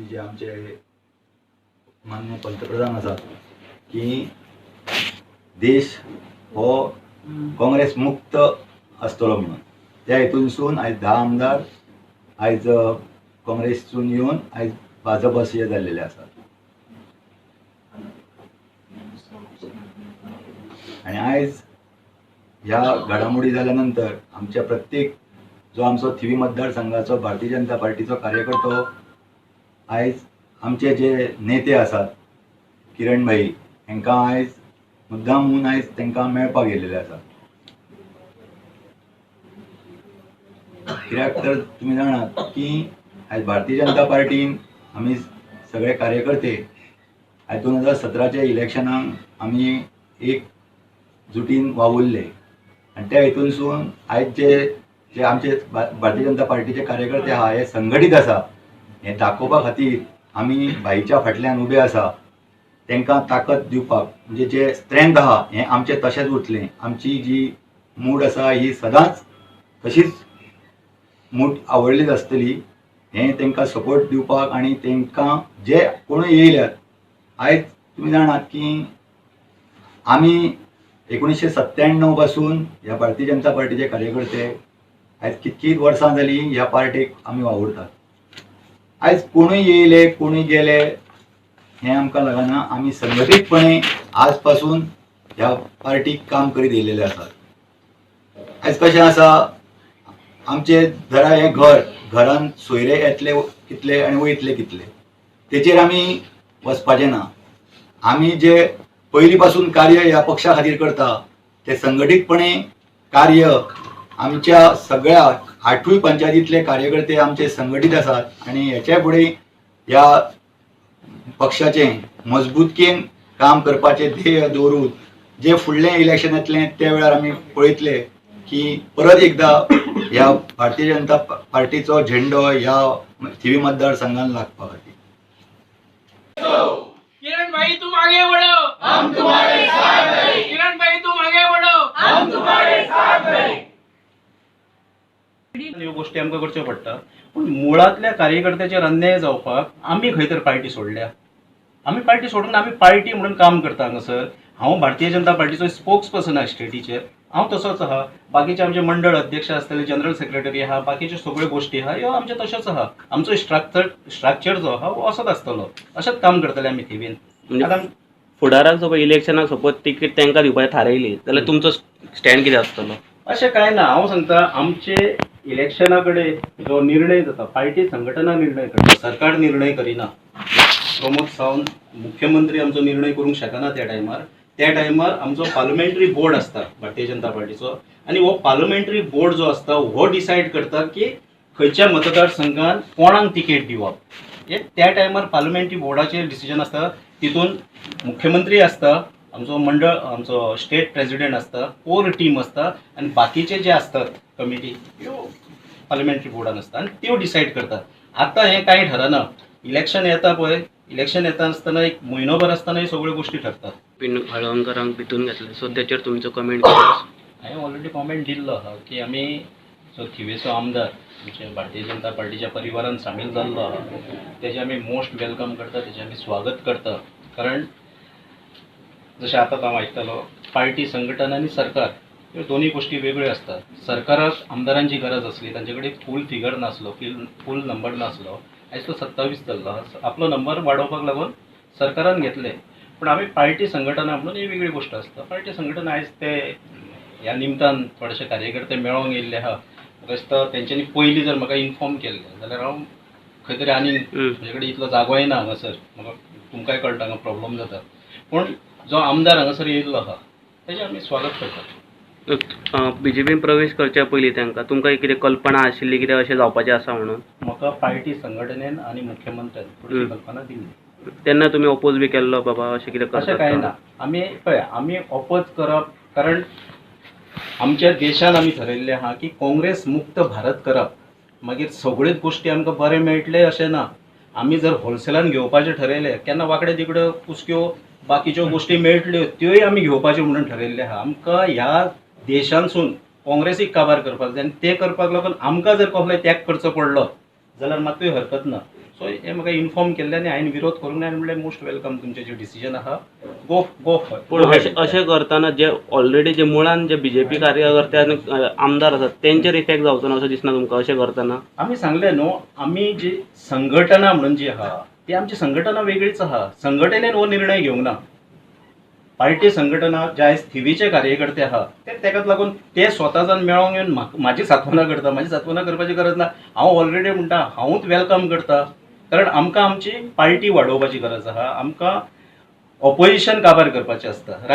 जे आमचे मान्य पंतप्रधान आसात की देश हो काँग्रेस मुक्त आसतलो म्हणून, त्या हितूनसून आयज 10 आमदार आयज काँग्रेसून येवन आयज भाजपासीय जाल्लेले आसात. आनी आयज ह्या घडामोडी जाल्या नंतर आमच्या प्रत्येक जो आमचो थिवी मतदारसंघाचो भारतीय जनता पार्टीचो कार्यकर्तो आयज आमचे जे नेते आसात किरण भाई हांकां आयज मुद्दाम म्हूण आयज तांकां मेळपाक येयलेले आसा. कित्याक तर तुमी जाणात की आयज भारतीय जनता पार्टीन आमी सगळे कार्यकर्ते आयज 2017 इलेक्शनाक आमी एक जुटीन वावुरले आनी त्या हितूनसून आयज जे जे आमचे भारतीय जनता पार्टीचे कार्यकर्ते आहा हे संघटीत आसा हें दाखोवपा खातीर आमी भाईच्या फाटल्यान उबे आसा. तांकां ताकद दिवपाक म्हणजे जे स्ट्रेंथ आहा हें आमचें तशेंच उरतलें. आमची जी मूड आसा ही सदांच तशीच मूड आवडलीच आसतली. हें तांकां सपोर्ट दिवपाक आनी तांकां जे कोणूय येयल्यात आयज तुमी जाणात की आमी 1997 पासून ह्या भारतीय जनता पार्टीचे कार्यकर्ते आयज कितकीच वर्सां जालीं ह्या पार्टीक आमी वावुरतात. आयज कोणूय येयले कोणूय गेले हें आमकां लागना. आमी संघटीतपणे आज पासून ह्या पार्टीक काम करीत येयलेले आसात. आयज कशें आसा आमचे धरा हें घर, घरान सोयरे येतले कितले आनी वयतले कितले तेचेर आमी वचपाचें ना. आमी जे पयलीं पासून कार्य ह्या पक्षा खातीर करता ते संघटीतपणे कार्य आमच्या सगळ्या 8 पंचायतींतले कार्यकर्ते आमचे संघटीत आसात आनी हेच्या फुडें ह्या पक्षाचें मजबूतकेन काम करपाचें ध्येय दवरून जे फुडलें इलेक्शन येतलें त्या वेळार आमी पळयतले की परत एकदा ह्या भारतीय जनता पार्टीचो झेंडो ह्या थिवी मतदारसंघान लागपा खातीर. किरण भाई तुम आगे बढ़ो, हम तुम्हारे साथ हैं. किरण भाई तुम आगे बढ़ो, हम तुम्हारे साथ हैं. ह्यो गोष्टी आमकां करच्यो पडटा. पूण मुळांतल्या कार्यकर्त्याचेर अन्याय जावपाक आमी खंय तर पार्टी सोडल्या. आमी पार्टी सोडून आमी पार्टी म्हणून काम करता हांगासर. हांव भारतीय जनता पार्टीचो स्पोक्स पर्सन आहा स्टेटीचेर, हांव तसोच आहा. बाकीचे आमचे मंडळ अध्यक्ष आसतले, जनरल सेक्रेटरी आहा, बाकीच्यो सगळ्यो गोश्टी आहा ह्यो आमच्यो तश्योच आहा. आमचो स्ट्रक्चर जो आहा हो असोच आसतलो, अशेंच काम करतले आमी थिवीन. आतां फुडाराक जर इलेक्शनाक सपोज तिकीट तांकां दिवपाचें थारायली जाल्यार तुमचो स्टँड कितें आसतलो? अशें कांय ना. हांव सांगता आमचे इलेक्शना कडेन जो निर्णय जाता पार्टी संघटना निर्णय करता, सरकार निर्णय करिना. प्रमोद सावंत मुख्यमंत्री आमचो निर्णय करूंक शकना त्या टायमार. त्या टायमार आमचो पार्लमेंटरी बोर्ड आसता भारतीय जनता पार्टीचो आनी हो पार्लमेंटरी बोर्ड जो आसता हो डिसायड करता की खंयच्या मतदारसंघान कोणाक तिकेट दिवप. हे त्या टायमार पार्लमेंटरी बोर्डाचेर डिसिजन आसता. तितून मुख्यमंत्री आसता, आमचो मंडळ आमचो स्टेट प्रेजिडेंट आसता, कोर टीम आसता आनी बाकीचे जे आसतात कमिटी ह्यो पार्लमेंटरी बोर्डान आसता आनी त्यो डिसायड करतात. आतां हें कांय ठरना. इलेक्शन येता पळय, इलेक्शन येता आसतना एक म्हयनोभर आसतना ह्यो सगळ्यो गोश्टी ठरतात. पिन हळवणकरांक भितून घेतले सो तेचेर तुमचो कमेंट कितें आसा? हांवें ऑलरेडी कॉमेंट दिल्लो आहा की आमी जो थिवेचो आमदार आमच्या भारतीय जनता पार्टीच्या परिवारान सामील जाल्लो आहा तेजें आमी मोस्ट welcome करता, तेजें आमी स्वागत करता. कारण जशें आतां हांव आयकतालो पार्टी संघटन आनी सरकार ह्यो दोनूय गोश्टी वेगळ्यो आसतात. सरकाराक आमदारांची गरज आसली, तांचे कडेन फूल फिगर नासलो, फूल नंबर नासलो. आयज तो 27 जाल्लो आहा. आपलो नंबर वाडोवपाक लागून सरकारान घेतले. पूण आमी पार्टी संघटना म्हणून ही वेगळी गोश्ट आसता. पार्टी संघटना आयज ते ह्या निमतान थोडेशे कार्यकर्ते मेळोंक येयल्ले आहा. म्हाका दिसता तेंच्यांनी पयलीं जर म्हाका इन्फॉर्म केल्लें जाल्यार हांव खंय तरी आनी म्हजे कडेन इतलो जागोय ना हांगासर. म्हाका तुमकांय कळटा हांगा प्रॉब्लम जाता. पूण जो आमदार हांगासर येयल्लो आहा तेजें आमी स्वागत करतात. बीजेपीन प्रवेश करच्या पयलीं तांकां तुमकां कितें कल्पना आशिल्ली कितें अशें जावपाचें आसा म्हणून? म्हाका पार्टी संघटनेन आनी मुख्यमंत्र्यान थोडीशी कल्पना दिल्ली. तेन्ना तुमी ओपोज बी केल्लो बाबा अशें कितें करतात? अशें कांय ना. आमी पळय आमी ओपोज करप कारण आमच्या देशान आमी थरयल्लें आहा की काँग्रेस मुक्त भारत करप. मागीर सगळ्योच गोश्टी आमकां बरें मेळटलें अशें ना. आमी जर होलसेलान घेवपाचें ठरयलें केन्ना वांकडे तिकडे कुसक्यो बाकीच्यो गोश्टी मेळटल्यो त्योय आमी घेवपाच्यो म्हणून ठरयल्लें आहा. आमकां ह्या देशांतसून काँग्रेसीक काबार करपाक जाय आनी ते करपाक लागून आमकां जर कसलोय त्याग करचो पडलो जाल्यार मातूय हरकत ना. सो हें म्हाका इन्फॉर्म केल्लें आनी हांवें विरोध करूंक ना. हांवें म्हणलें मोस्ट welcome, तुमचें जें डिसिजन आहा गो गो फॉर. पूण अशें अशें करतना जे ऑलरेडी जे मुळान जे बीजेपी कार्यकर्ते आनी आमदार आसात तेंचेर इफेक्ट जावचो ना असो दिसना तुमकां अशें करतना? आमी सांगलें न्हू, आमी जी संघटना म्हणून जी आहा ती आमची संघटना वेगळीच आहा. संघटनेन हो निर्णय घेवंक ना. पार्टी संघटना जे आयज थिवीचे कार्यकर्ते आहा ते तेकाच लागून ते स्वता जावन मेळोंक येवन म्हाजी सांत्वना करता. म्हाजी सांत्वना करपाची गरज ना. हांव ऑलरेडी म्हणटा, हांवूच welcome करता, कारण आमकां आमची पार्टी वाडोवपाची गरज आहा. आमकां ऑपोजिशन काबार करपाचें आसता.